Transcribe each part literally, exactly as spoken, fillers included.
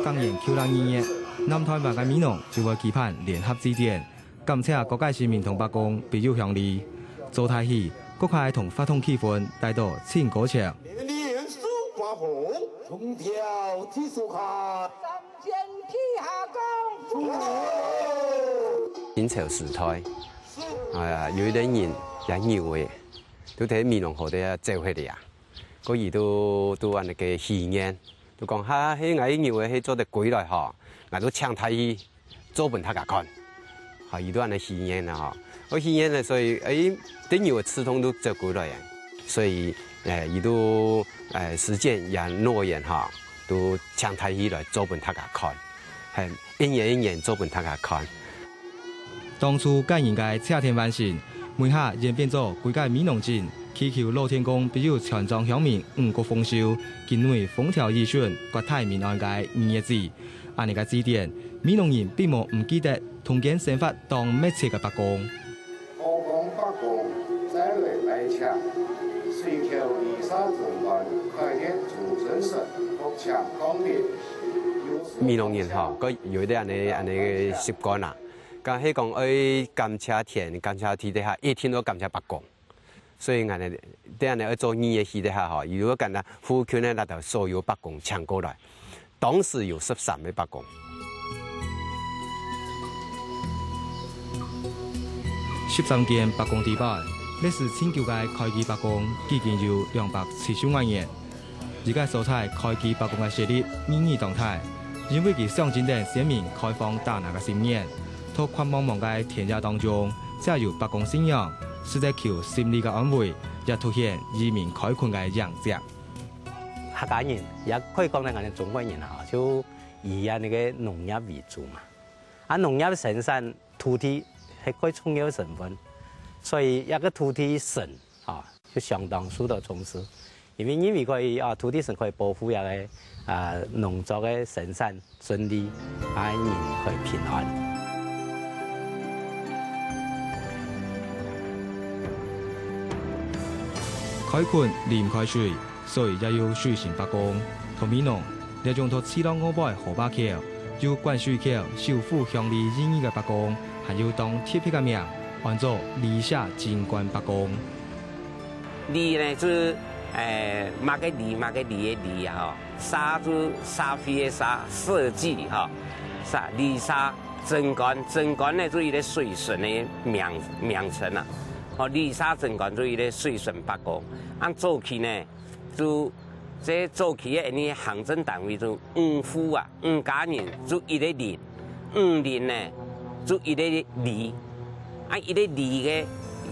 今年舊曆二月，南臺灣个美濃就會舉辦聯合祭典，感謝各界神明同伯公庇佑鄉里。做大戲，各界同活動氣氛帶到盡高潮。清朝時代，啊，有一個人也牛仔，就在美濃河底走忒了啊。過佢都都恁呢个許願，就講哈，係𠊎个牛仔係做得歸來吼，𠊎都請大戲做分大家看。好，佢都恁呢許願啦吼。我許願了，所以誒，這牛仔自動都走歸來啊。所以誒，佢都誒實踐佢諾言哈，都請大戲來做分大家看。 係一年一年做分大家看。當初个人个謝天還神，尾下演變做歸个美濃鎮祈求老天公庇佑全庄鄉民五穀豐收，今年風調雨順，國泰民安个二月祭。恁呢个祭典，美濃人並無毋記得童年生活當密切个伯公。 河江伯公再來拜請，水口泥沙正官，開業祝生辰，福慶降臨。美濃人吼，佢有一個恁呢恁呢个習慣啊，該係講愛感謝天、感謝地底下，一定要感謝伯公。所以𠊎呢，這樣呢愛做二月戲底下吼，如果敢若附近个那頭所有伯公請過來， 當時有十三個伯公。十三間伯公底背，歷史盡久个開基伯公已經有兩百七十外年。這個所在開基伯公个勢力意義當大，因為佢象徵等先民開荒打獵个心願。在闊茫茫个田野當中，藉由伯公信仰，識得求心理个安慰，也凸顯移民開墾个影跡。 客家人，也可以講呢，𠊎等中國人哈，就以恁呢个農業為主嘛。啊，農業生產土地係最重要个成分，所以這個土地神啊，就相當受到重視。因為認為可以啊，土地神可以保護這個啊農作个生產順利，啊人可以平安。開墾離毋開水， 所以也有水神伯公。在美濃，這種在市浪外背河壩口，有灌水口、守護鄉里意義个伯公，還有當特別个名，安做里社鎮官伯公。里呢，就係，誒，麼个里，麼个里个里啊，吼。社就社會个社，社稷，吼。社，里社鎮官，鎮官呢，就一個水神个名，名稱啊。吼，里社鎮官就一個水神伯公。按早期呢， 就這早期个恁呢行政單位就五戶啊，五家人就一個里，五里呢就一個里，啊一個里个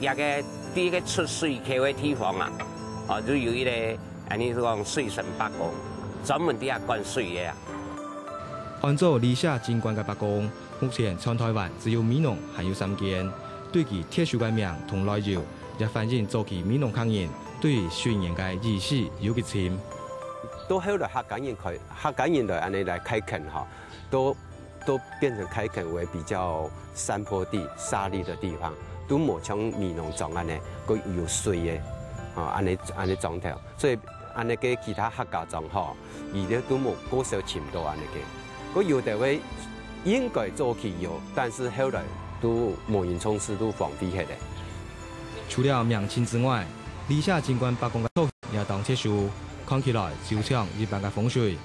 這個第一個出水口个地方啊，哦，就有一個恁呢講水神伯公，專門在該管水个啊。安做里社鎮官个伯公， 目前全臺灣只有美濃還有三間，對佢特殊个名同來由，也反映早期美濃客人對水源个意識有幾深。到後來客家人開，客家人來恁呢來開墾吼，都都變成開墾為比較山坡地、沙礫的地方，都無像美濃莊恁呢，个有水个，吼，恁呢恁呢莊頭。 所以恁呢个其他客家莊吼，佢兜都無過少尋到恁呢个。个有个位應該早期有，但是後來都無人重視，都荒廢忒了。除了名稱之外，里社鎮官伯公个造型也當特殊，看起來就像一般个風水。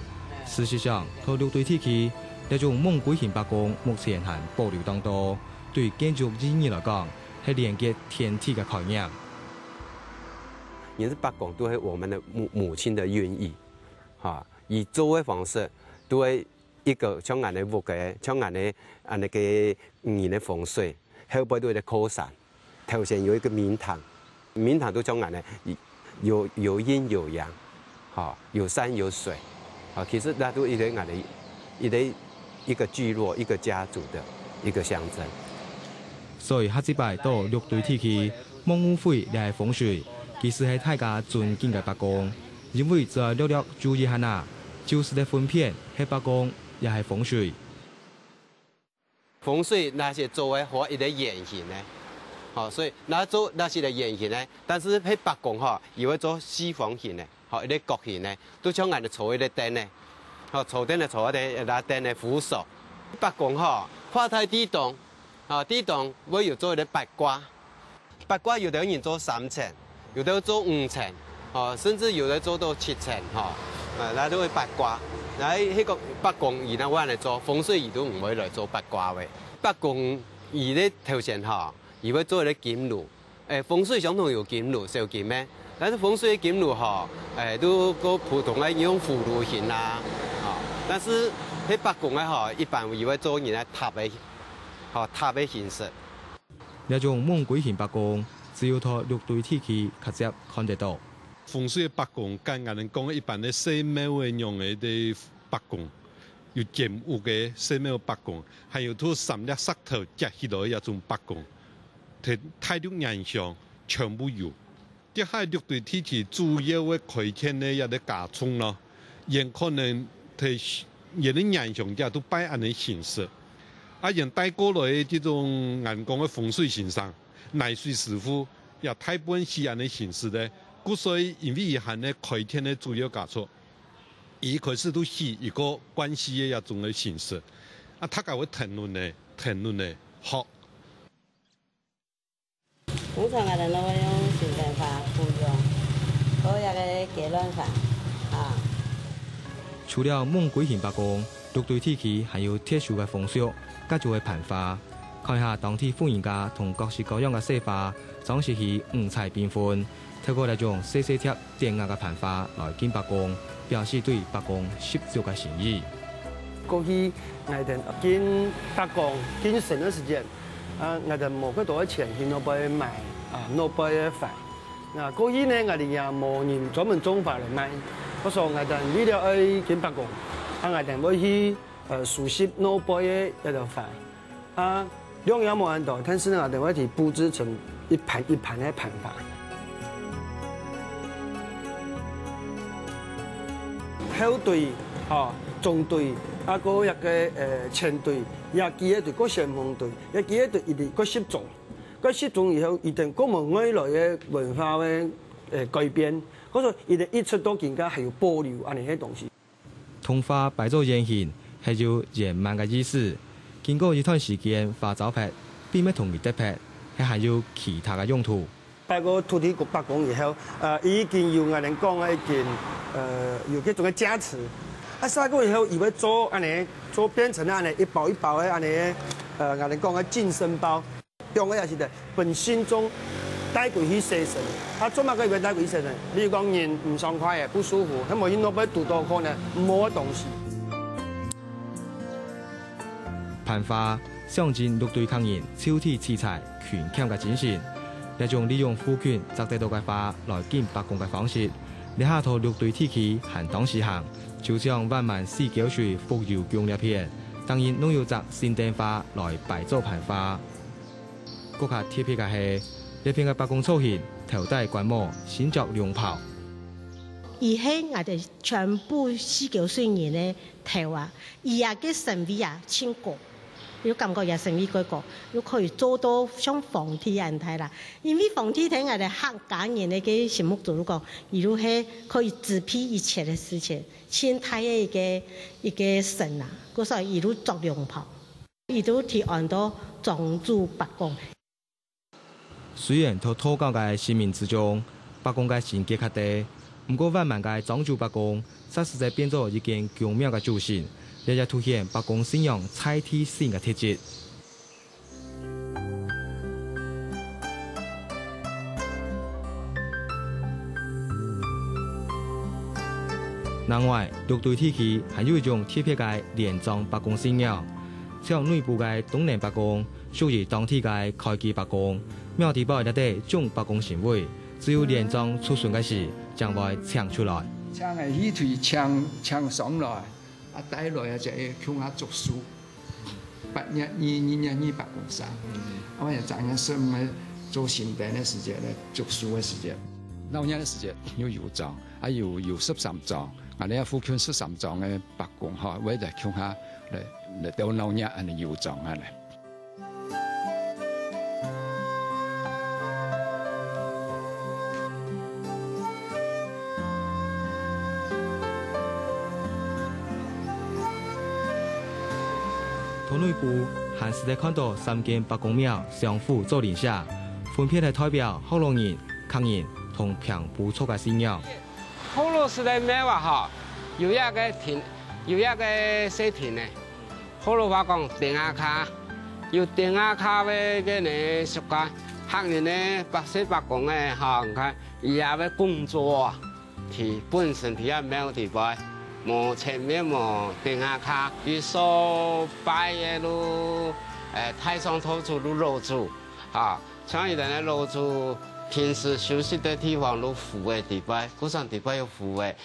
事實上，在六堆地區，這種勐錐形伯公目前還保留當多。對建築意義來講， 係連結天地个概念。人是伯公，都係我們的母母親的孕育，哈，以做个方式，都係一個像恁呢屋个，像恁呢恁呢个人个風水，後背都係一個靠山，頭前有一個明堂，明堂都像恁呢，有有陰有陽， 哈，有山有水，啊，其實那都一個恁呢，一個一個聚落、一個家族的一個象徵。所以下一擺到六堆地區，勐錐這个風水，其實係大家尊敬个伯公，因為只要略略注意下啊，就識得分辨係伯公也係風水。 風水那係做个畫一個圓形呢，吼，所以若做若係个圓形个，但是該伯公吼，佢會做四方形个，吼，一個角形个，就像𠊎兜坐一個凳个，吼，坐凳个坐一個，拿凳个扶手。伯公吼，跨大地動，吼，地動會有做一個八卦。八卦有兜人做三層，有兜做五層，吼，甚至有兜做到七層，吼，啊，該就會八卦。該該個伯公佢哪會恁樣做，風水佢都毋會來做八卦个。伯公佢个頭前吼， 佢會做一個金爐。誒，風水相同有金爐、燒金个，但是風水个金爐吼，誒，都較普通个用葫蘆形啊，吼。但是該伯公个吼，一般佢會做人个塔个，吼，塔个形式。這種猛龜形伯公，只有在六堆地區較輒看得到。風水个伯公，跟𠊎兜講个一般个細廟个樣个 伯公，有尖屋个細廟伯公，還有在三粒石頭結起來个這種伯公，在大陸、原鄉全部有。這下六堆地區主要个開店个這個家眾咯，佢可能在佢个原鄉這都拜恁樣形式。啊，佢帶過來个這種𠊎講个風水先生、泥水師傅，也大部分係恁樣形式个。故所以因為佢還係開店个主要家族， 佢一開始都係一個關係个這種个形式，啊，大家會談論个，談論个，好。通常𠊎兜都會用新燈花、芙蓉，還有該個雞卵花，啊。除了猛龜形伯公，六堆地區還有特殊个風俗，該就係盤花。看一下當地婦人家同各式各樣个細花，裝飾起五彩繽紛， 透過這種細細疊典雅个盤花來敬伯公，表示對伯公十足个心意。過去𠊎兜敬伯公、敬神个時節，啊，𠊎兜無幾多个錢去外背買，啊，外背个花。啊，過去呢，𠊎兜也無人專門種花來賣。故所𠊎兜為了愛敬伯公，啊，𠊎兜會去，呃，收集外背个該兜花。 啊，量也無恁多，但是呢，𠊎兜會去佈置成一盤一盤个盤花。後堆，吼，中堆，啊，還有該個，呃，前堆，也幾個堆，還有先鋒堆，也幾個堆，一直還有集中。該集中以後，一定還無外來个文化个，呃，改變，故所以一直一直到今下還有保留恁樣个東西。 同花擺做圓形，係有圓滿个意思。經過一段時間花燥忒，並無同佢㧒忒，係還有其他个用途。拜過土地公伯公以後，呃，已經有𠊎兜講个已經，呃，有這種个價值。啊，曬過以後，佢會做恁樣，做變成恁樣一包一包个恁樣，呃，𠊎兜講个金身包。 放个也係个，分信眾帶歸去洗身。啊，做麼个會帶歸去洗身？比如講人毋爽快个、不舒服，係無去外背堵到可能無个東西。盤花象徵六堆客人就地取材、勤儉个精神。這種利用附近摘得到个花來敬伯公个方式，這下在六堆地區還當時行，就像萬巒四溝水福佑宮這片，當日攏有摘新燈花來擺做盤花。 閣較特別个係，這片个伯公造型，頭戴官帽，身著龍袍。佢係𠊎兜全部四溝水人个頭啊！佢啊个神位啊，盡高，又感覺佢神位過高，又可以做到像皇帝恁大啦。因為皇帝在𠊎兜客家人个心目中，就講，佢就係可以支配一切个事情，盡大个一個，一個神啊，故所以佢就著龍袍。 佢就提安到莊主伯公。雖然在道教个神明之中，伯公个神格較低，毋過萬巒个莊主伯公，煞實在變做一間宮廟个主神，這也凸顯伯公信仰在地神个特質。 另外，六堆地區還有一種特別个連莊伯公信仰，像內埔个東寧伯公，屬於當地个開基伯公，廟底背這兜種伯公神位，只有連莊出巡个時，正會請出來。請个起腿請，請上來，啊，帶來啊，就係共下祝壽。 八月二、二月二伯公生，啊，𠊎正月十五个做新燈个時節咧，祝壽个時節。鬧熱个時節有油葬，啊，有，有十三莊，啊，你啊附近十三莊个伯公吼，會來共下來，來鬥鬧熱恁樣油葬恁樣。內部還使得看到三間伯公廟相互做鄰舍，分別係代表學老人、客人同平埔族个信仰。學老式个廟啊，吼，有一個亭，有一個細亭呢。學老話講亭仔跤，有亭仔跤个个呢習慣，客人呢，百姓伯公个吼，你看，佢也會供桌啊。 佢本身佢也廟底背，無前面無亭仔跤，佢所拜个就，誒，太上頭主就老祖，哈，像佢等个老祖平時休息个地方就湖个底背，故所底背有湖个。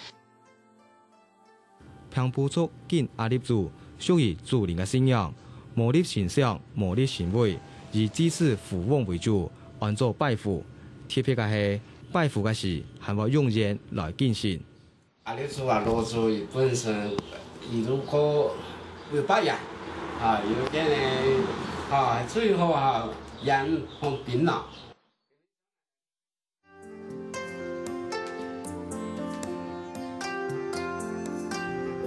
平埔族敬阿立祖，屬於祖靈个信仰，無立神像，無立神位，以祭祀湖王為主，安做拜湖。特別个係，拜湖个時還會用煙來敬神。阿立祖啊，老祖佢本身佢就過有拜啊，啊，有个呢，啊，最好啊，煙放檳榔。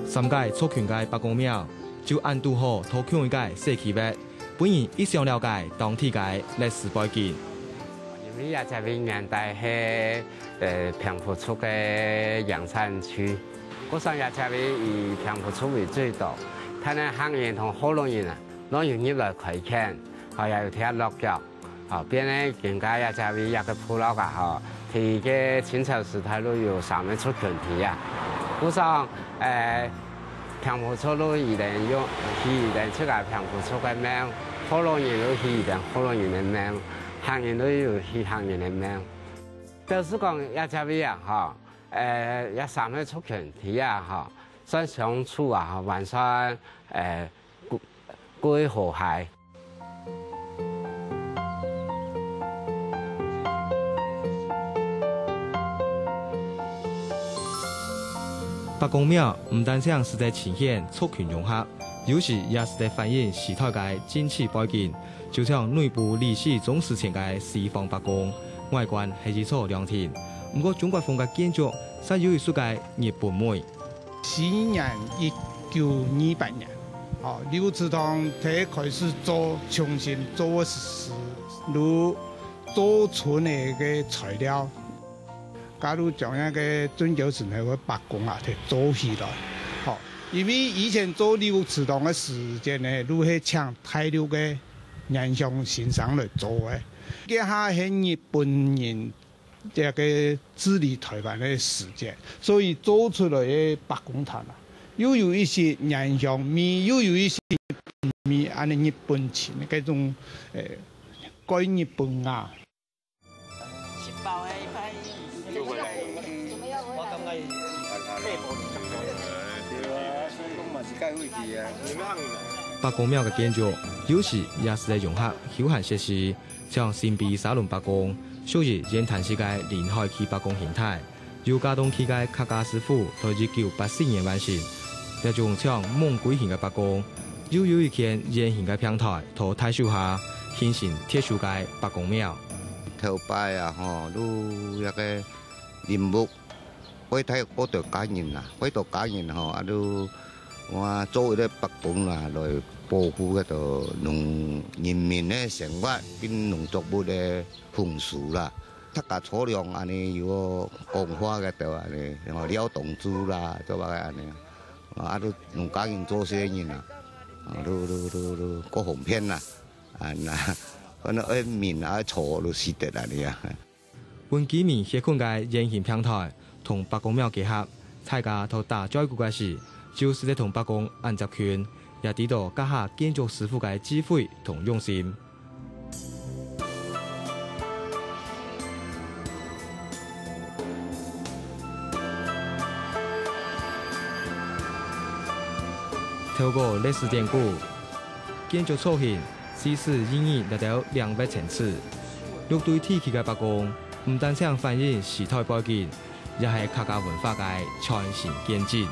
三個族群个伯公廟，就恁堵好討共一個社區域，分人異想了解當地个歷史背景。因為這隻位原底係，呃，平埔族个養莧區，故所這隻位以平埔族為最多，但係客人同學老人啊，攏有入來開墾，吼，也有佇落腳。 吼，變呢，今下這隻位這個部落啊，吼，佢个清朝時代就有三個族群佇啊。故所，誒，平埔族就佢等用，起佢等自家平埔族个廟，學老人就起佢等學老人个廟，客人就有起客人个廟。表示講，這隻位啊，吼，誒，這三個族群佇啊，吼，算相處啊，吼，還算，誒， 過和諧。伯公廟毋單淨使得呈現族群融合，有時也使得反映時代个政治背景，就像內埔李氏宗祠前个西方伯公，外觀係一座涼亭，毋過中國風个建築，煞有一息个日本味。 西元一九二八年，吼，李屋祠堂第一開始做，重新做个時，就做出來个材料，假如將該个準教神个伯公啊，就做起來，吼。因為以前做李屋祠堂个時間呢，就係請大陸个原鄉先生來做个，這下係日本人 這個治理臺灣个時節，所以做出來个伯公壇啊，又有一息原鄉味，又有一息日本味，恁呢日本情个該種，誒，蓋日本啊。伯公廟个建築，有時也係在融合休閒設施。 像新埤沙崙伯公，屬於圓壇式个臨海區伯公形態，由佳冬區个客家師傅在一九八四年完成。這種像猛龜形个伯公，又有一圈圓形个平臺在大樹下，形成特殊个伯公廟。頭擺啊，吼，就這個林木 會帶過多家人啦，會多家人吼，啊，就，啊，做一個伯公啦，來保護該兜農，人民个生活，跟農作物个豐收啦。大家坐涼恁呢，有講話該兜恁呢，然後聊當晝啦，做麼个恁呢，啊，就農家人做事个人啊，啊，就，就，就，就，過方便啦，啊，那，可能愛眠啊，坐就死得恁呢啊。 分居民歇睏个圓形平臺同伯公廟結合，大家在打嘴鼓个時，就使得同伯公恁接近，也知道該下建築師傅个智慧同用心。透過歷史典故、建築造型、 祭祀意義這兜領域層次。六堆地區个伯公，毋單淨反映時代背景，也係客家文化个傳承見證。